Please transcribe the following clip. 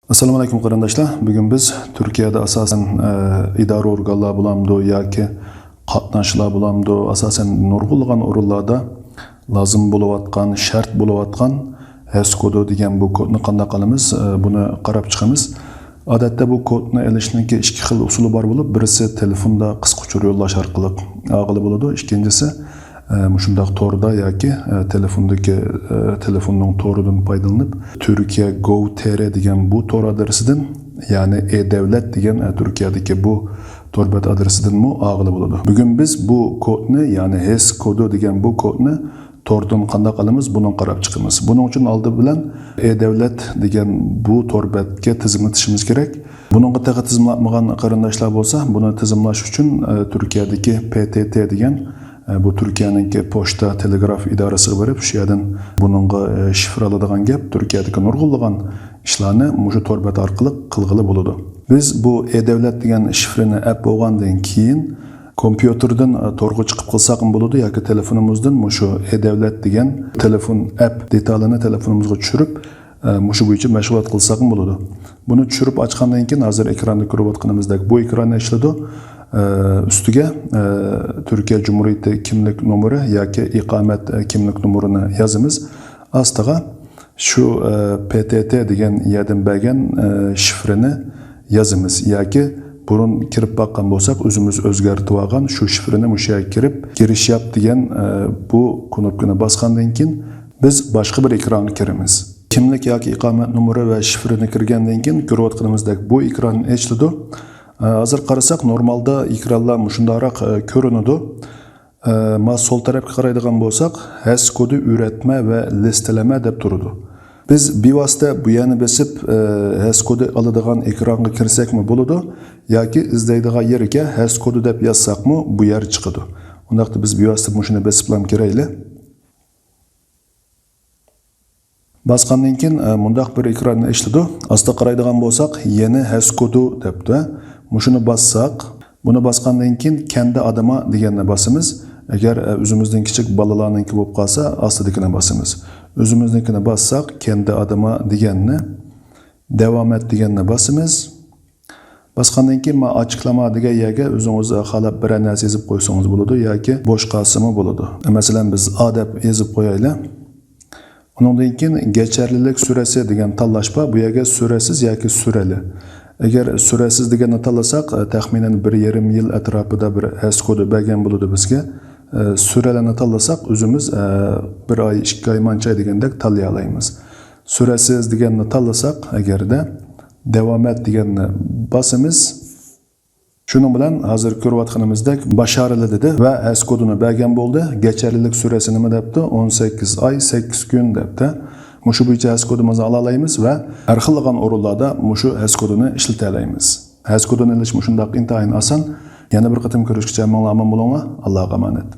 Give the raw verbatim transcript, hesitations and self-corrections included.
ئەسسالامۇ ئەلەيكۇم قېرىنداشلار. بۈگۈن بىز تۈركىيەدە ئاساسەن، ئە، ئىدارە ئورگانلار بولامدۇ ياكى قاتناشلار بولامدۇ، ئاساسەن نۇرغۇنلىغان ئورۇنلاردا لازىم بولۇۋاتقان، شەرت بولۇۋاتقان ھەس كودى دېگەن بۇ كودنى قانداق ئالىمىز، ئە، بۇنى قاراپ چىقىمىز. ئادەتتە بۇ كودنى ئېلىشنىڭكى ئىككى خىل ئۇسۇلى بار بولۇپ، بىرسى تېلېفوندا قىسقا ئۇچۇر يوللاش ئارقىلىق ئالغىلى بولىدۇ. ئىككىنچىسى، ئە، مۇشۇنداق توردا ياكى، ئە، تېلېفوندىكى، ئە، تېلېفوننىڭ تورىدىن پايدىلىنىپ، تۈركىيە گوۋ تېرە دېگەن بۇ تور ئادرېسىدىن، يەنى ئې دەۋلەت دېگەن، ئە، تۈركىيەدىكى بۇ تور بەت ئادرېسىدىنمۇ ئالغىلى بولىدۇ. بۈگۈن بىز بۇ كودنى، يەنى ھەس كودى دېگەن بۇ كودنى توردىن قانداق ئالىمىز، بۇنى قاراپ چىقىمىز. بۇنىڭ ئۈچۈن ئالدى بىلەن ئې دەۋلەت دېگەن بۇ تور بەتكە تىزىملىتىشىمىز كېرەك. بۇنىڭغا تېخى تىزىملاتمىغان قېرىنداشلار بولسا، بۇنى تىزىملاش ئۈچۈن، ئە، تۈركىيەدىكى پې تې تې دېگەن، ئە، بۇ تۈركىيەنىڭكى پوچتا تېلېگراف ئىدارىسىگە بېرىپ، شۇ يەردىن بۇنىڭغا، ئە، شىفىر ئالىدىغان گەپ. تۈركىيەدىكى نۇرغۇنلىغان ئىشلارنى مۇشۇ تور بەت ئارقىلىق قىلغىلى بولىدۇ. بىز بۇ ئې دەۋلەت دېگەن شىفىرنى ئەپ بولغاندىن كېيىن، كومپيۇتېردىن، ئە، تورغا چىقىپ قىلساقمۇ بولىدۇ ياكى تېلېفونىمىزدىن مۇشۇ ئې دەۋلەت دېگەن تېلېفون ئەپ دېتالىنى تېلېفونىمىزغا چۈشۈرۈپ، ئە، مۇشۇ بويىچە مەشغۇلات قىلساقمۇ بولىدۇ. بۇنى چۈشۈرۈپ ئاچقاندىن كېيىن، ھازىر ئېكراندا كۆرۈۋاتقىنىمىزدەك بۇ ئېكران ئېچىلىدۇ. ئە، ئۈستىگە، ئە، تۈركىيە جۇمھۇرىيىتى كىملىك نومۇرى ياكى ئىقامەت، ئە، كىملىك نومۇرىنى يازىمىز. ئاستىغا شۇ، ئە، پې تې تې دېگەن يەردىن بەرگەن، ئە، شىفىرنى يازىمىز ياكى بۇرۇن كىرىپ باققان بولساق، ئۆزىمىز ئۆزگەرتىۋالغان شۇ شىفىرنى مۇشۇ يەرگە كىرىپ، گىرىش ياپ دېگەن، ئە، بۇ كۇنۇپكىنى باسقاندىن كېيىن، بىز باشقا بىر ئېكرانغا كىرىمىز. كىملىك ياكى ئىقامەت نومۇرى ۋە شىفىرنى كىرگەندىن كېيىن، كۆرۈۋاتقىنىمىزدەك بۇ ئېكران ئېچىلىدۇ. ئە، ھازىر قارىساق، نورمالدا ئېكرانلار مۇشۇنداقراق، ئە، كۆرۈنىدۇ. ئە، ما سول تەرەپكە قارايدىغان بولساق، ھەس كودى ئۈرەتمە ۋە لىستىلەمە دەپ تۇرىدۇ. بىز بىۋاسىتە بۇ يەرنى بېسىپ، ئە، ھەس كودى ئالىدىغان ئېكرانغا كىرسەكمۇ بولىدۇ ياكى ئىزدەيدىغان يېرىگە ھەس كودى دەپ يازساقمۇ بۇ يەر چىقىدۇ. ئۇنداقتا بىز بىۋاسىتە مۇشۇنى بېسىپلام كىرەيلى. باسقاندىن كېيىن، ئە، مۇنداق بىر ئېكران ئېچىلىدۇ. ئاستىغا قارايدىغان بولساق، يەنە ھەس كودى دەپتۇ. مۇشۇنى باسساق، بۇنى باسقاندىن كېيىن كەندى ئادىما دېگەننى باسىمىز. ئەگەر، ئە، ئۆزىمىزدىن كىچىك بالىلارنىڭكى بولۇپ قالسا، ئاستىدىكىنى باسىمىز. ئۆزىمىزنىڭكىنى باسساق، كەندى ئادىما دېگەننى، داۋامەت دېگەننى باسىمىز. باسقاندىن كېيىن، ما ئاچىقلاما دېگەن يەرگە ئۆزىڭىز خالاپ بىرەر نەرسە يېزىپ قويسىڭىز بولىدۇ ياكى بوش قالسىمۇ بولىدۇ. مەسىلەن، بىز ئا دەپ يېزىپ قويايلى. ئۇنىڭدىن كېيىن گېچەرلىلىك سۈرەسى دېگەن تاللاش بار. بۇ يەرگە سۈرەسىز ياكى سۈرەلى. ئەگەر سۈرەسىز دېگەننى تاللىساق، ئە، تەخمىنەن بىر يېرىم يىل ئەتراپىدا بىر ھەس كودى بەرگەن بولىدۇ بىزگە. ئە، سۈرەلىنى تاللىساق، ئۆزىمىز، ئە، بىر ئاي، ئىككى ئاي مانچە دېگەندەك تاللىيالايمىز. سۈرەسىز دېگەننى تاللىساق، ئەگەردە داۋامەت دېگەننى باسىمىز. شۇنىڭ بىلەن ھازىر كۆرۈۋاتقىنىمىزدەك باشارىلى دېدى ۋە ھەس كودىنى بەرگەن بولدى. گېچەرلىلىك سۈرەسى نېمە دەپتۇ؟ ئون سەككىز ئاي، سەككىز كۈن دەپتۇ. مۇشۇ بويىچە ھەس كودىمىزنى ئالالايمىز ۋە ھەر خىللىغان ئورۇنلاردا مۇشۇ ھەس كودىنى ئىشلىتەلەيمىز. ھەس كودىنى ئېلىش مۇشۇنداق ئىنتايىن ئاسان. يەنە بىر قېتىم كۆرۈشكىچە مىڭلار ئامان بولۇڭلار. ئاللاغا ئامانەت.